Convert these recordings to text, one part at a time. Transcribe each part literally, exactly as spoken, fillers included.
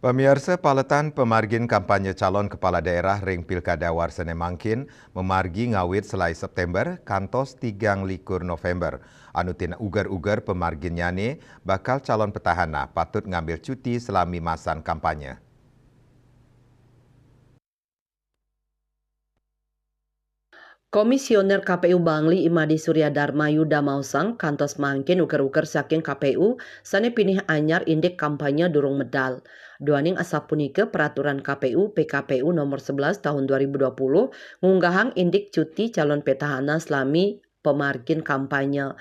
Pamiarsa, paletan pamargin kampanye calon kepala daerah ring Pilkada warsane mangkin mamargi ngawit selai September kantos tigang likur November. Anutin uger-uger pamarginnyane, bakal calon petahana patut ngambil cuti selami masan kampanye. Komisioner K P U Bangli Imadi Surya Dharma Yuda maosang, kantos mangkin uger-uger saking K P U sane pinih anyar indik kampanye durung medal. Duaning asapunika, peraturan K P U P K P U nomor sebelas tahun dua ribu dua puluh ngunggahang indik cuti calon petahana selami pamargin kampanye.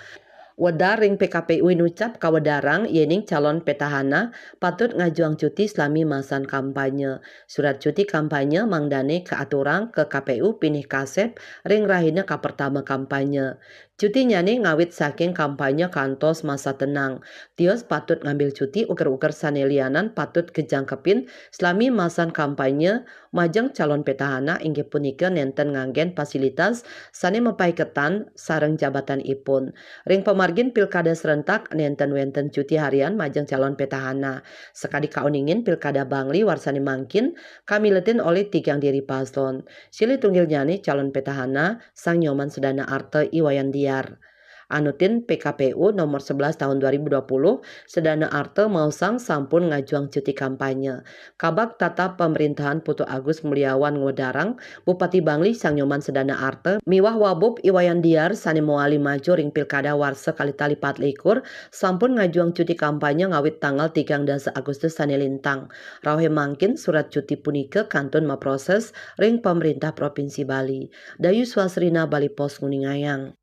Wedar ring P K P U inucap kawedarang yening calon petahana patut ngajuang cuti selami masan kampanye. Surat cuti kampanye mangdane kaaturang ka K P U pinih kasep ring rahina kapertama kampanye. Cutinyane ngawit saking kampanye kantos masa tenang. Tios patut ngambil cuti, uger-uger sane lianan patut kajangkepin selami masan kampanye majeng calon petahana, inggih punika nenten nganggen fasilitas sane mapaiketan sareng jabatanipun. Ring pamargin pilkada serentak nenten wenten cuti harian majeng calon petahana. Sakadi kauningin, Pilkada Bangli warsane mangkin kamiletin olih tigang diri paslon. Silih tunggilnyane calon petahana Sang Nyoman Sedana Arta I Wayan Diar. Anutin P K P U nomor sebelas tahun dua ribu dua puluh, Sedana Arta maosang sampun ngajuang cuti kampanye. Kabag Tatap Pemerintahan Putu Agus Muliawan ngwedarang, Bupati Bangli Sang Nyoman Sedana Arta miwah Wabub I Wayan Diar sane mawali maju ring Pilkada warsa kalih tali patlikur sampun ngajuang cuti kampanye ngawit tanggal tigang dasa Agustus sane lintang. Rauhe mangkin, surat cuti punika kantun maproses ring Pamrintah Provinsi Bali. Dayu Swasrina, Bali Post, nguningayang.